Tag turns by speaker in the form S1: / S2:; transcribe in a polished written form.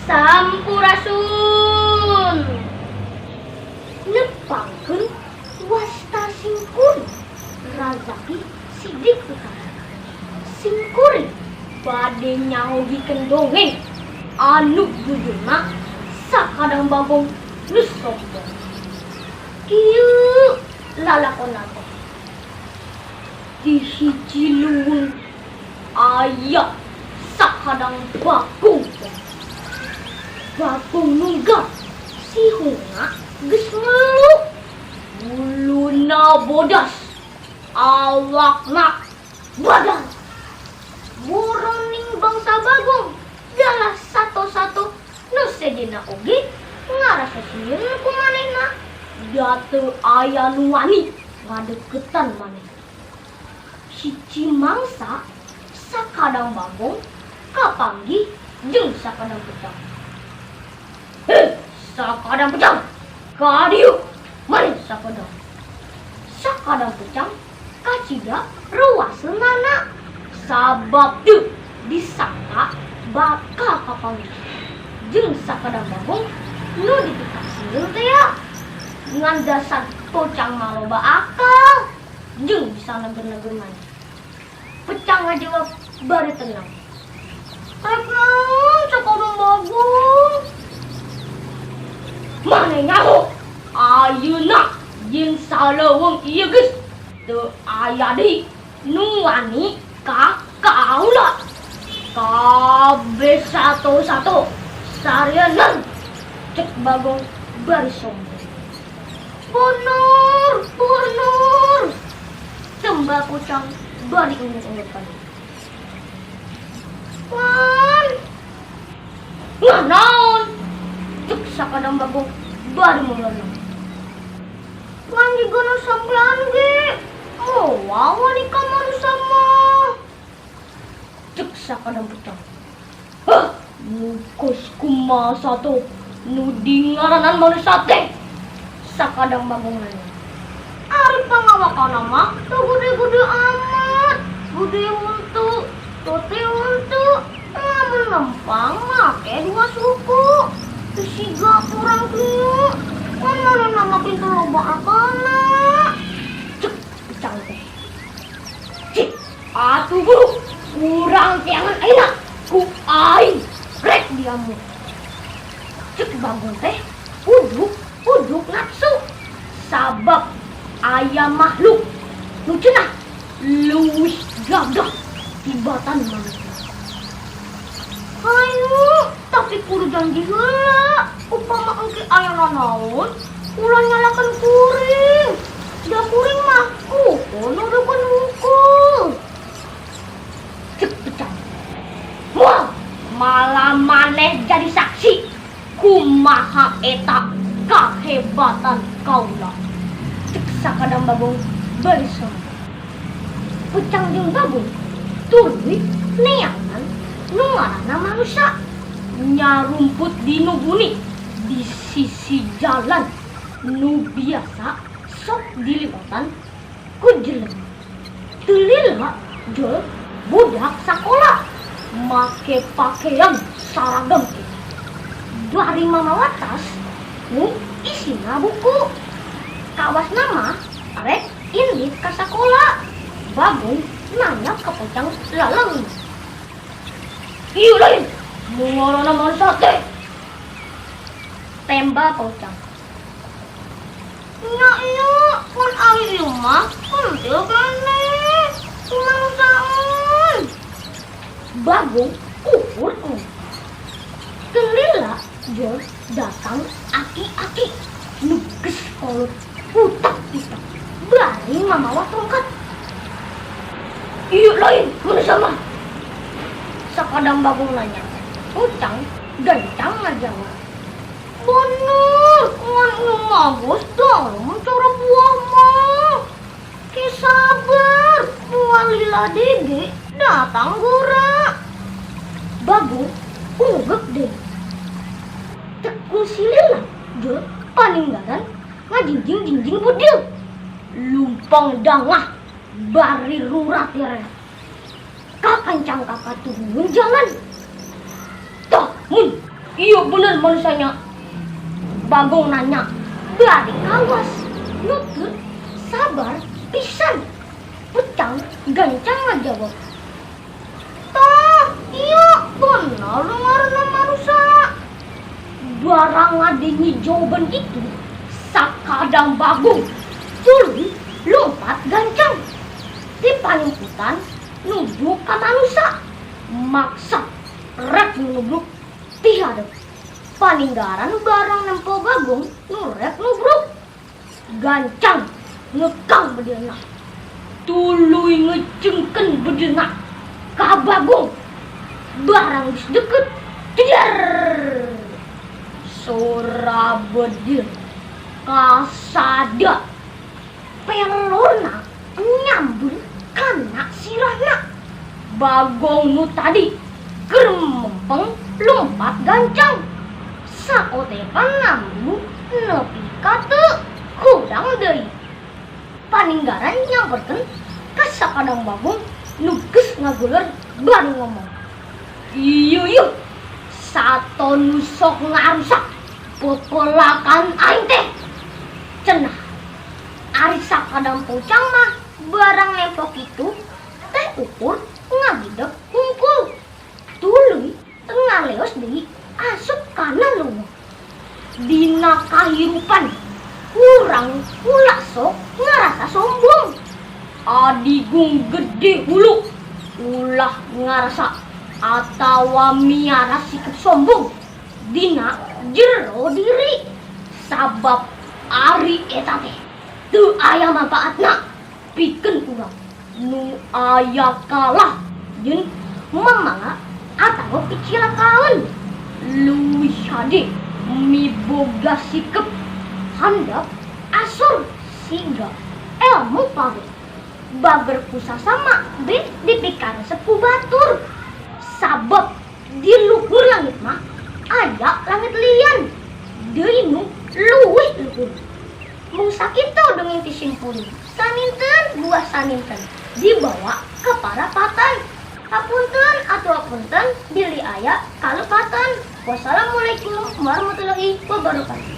S1: Sampurasun. Nepangkeun, wasta simkuring Razaki Sidik Utama. Simkuring bade nyayogikeun dongeng anu judulna Sakadang Bagong Nu Sombong. Kieu lalakonna teh. Di hiji leuweung aya sakadang bagong teh. Bagong nunggal sihungna geus ngeluk, buluna bodas, awakna badan. Boroning bangsa bagong galah sato-sato nu sejenna oge ngarasa sieun ku manehna, da teu aya nu wani ngadeukeutan manehna. Hiji mangsa sakadang bagong kapanggih jeung sakadang peucang. "Heh, sakadang peucang, ka dieu maneh, sakadang." Sakadang peucang kacida ruaseunana sabab teu disangka bakal kapanggih jeung sakadang bagong nu dipikasieun teh ya. Ngan dasar peucang mah loba akal jeung bisa neger-neger maneh. Peucang ngajawab bari tenang. "Rek naon, sakadang bagong?" "Maneh nyaho ayeuna jeung saleuweung ieu geus teu aya deui nu wani ka kaula. Kabeh sato-sato sarieun," cek bagong bari sombong. "Bener, bener," tembal peucang bari ungut-ungutan. "Pan ngan naon?" cek sakadang bagong bari melenang. "Ngan jigana sampean ge moal wani ka manusa mah," cek sakadang peucang. "Hah, nu kos kumaha sato nu dingaranan manusa teh?" sakadang bagong nanya. "Ari pangawakana mah teu gede-gede amat, gede henteu, tote henteu, lamun lempang make dua suku. Teu siga urang kieu, kan manehna mah pintu loba akalna," cek peucang teh. "Cik, atuh guru, urang teangan ayeuna ku aing rek diamuk," cek bagong teh uduk uduk nafsu sabab aya makhluk nu cenah leuwih gagah tibatan manusia. "Hayu, tapi kudu janji heula. Upama engke aya nanaon, ulah nyalahkeun kuring. Da kuring mah ukur nuduhkeun hungkul," cek peucang. "Moal, malah maneh jadi saksi kumaha eta kahebatan kaula," cek sakadang bagong bari sombong. Peucang jeung bagong tuluy neangan nu ngaranna manusia nyarumput di nu buni di sisi jalan nu biasa sok diliwatan ku jelema. Teu lila jol budak sakola make pakaian saragam kitu bari mamawa tas nu isina buku, kawasna mah arek indit ka sakola. Bagong nanya ka peucang laleng, "Ieu lain nu ngaranna manusia teh?" Tembal peucang, "Nya iya, mun ari ieu mah henteu keneh manusiaan." Bagong ukur. Teu lila jol datang aki-aki nu geus kolot utak-utak bari mamawa tongkat. "Ieu lain manusia mah?" sakadang bagong nanya. Ucang gancang ngajawab, "Bener, ngan ieu mah geus dalem cara buah mah. Ke sabar, moal lila dege datang gura." Bagong unggek deh. Tekul silila jol paninggalan ngajingjing-jingjing budil. Lumpang dangah bari rurat ya. Kakancang kakak turun jalan. Toh mun Iya bener manusianya. Bagong nanya, bari kawas, nutut, sabar, pisan. Peucang gancang ngajawab. Tah, iya bener ngaranna manusia. Barang ngadenge jawaban itu, sakadang bagong tuluy lompat gancang ti panyumputan nuju ka manusia, maksa rek nubruk ti hareup. Paninggaran barang nempo bagong nu rek nubruk, gancang ngekang bedilna, tuluy ngeceungkeun bedilna ka bagong. Barang geus deket, jeder, sora bedil kasada, pelorna nyambel kana sirahna. Bagong nu tadi keur mempeng lompat gancang, saotepan nambu nepi ka teu hudang deui. Paninggaran nyamperkeun ka sakadang bagong nu geus ngaguler bari ngomong, "Ieu yeuh sato nu sok ngarusak pepelakan aing teh," cenah. Ari sakadang peucang mah barang nempo kitu teh ukur ngagideg hungkul, tuluy ngaleos deui asup kana leuweung. Dina kahirupan urang ulah sok ngarasa sombong, adigung gede hulu. Ulah ngarasa atawa miara sikap sombong dina jero diri, sabab ari eta teh teu aya manfaatna pikeun urang. Nu aya kalah jeung mamangga atawa kecelakaan. Leuwih hade miboga sikep handap asor siga ilmu pawe, bager ku sasama be dipikaresep ku batur, sabab di luhur langit mah aya langit lian deui nu leuwih luhur. Mung sakitu dongeng ti simkuring. Saninten buah saninten dibawa ke parapatan. Hapunten atuh hapunten bilih aya kalepatan. Wassalamualaikum warahmatullahi wabarakatuh.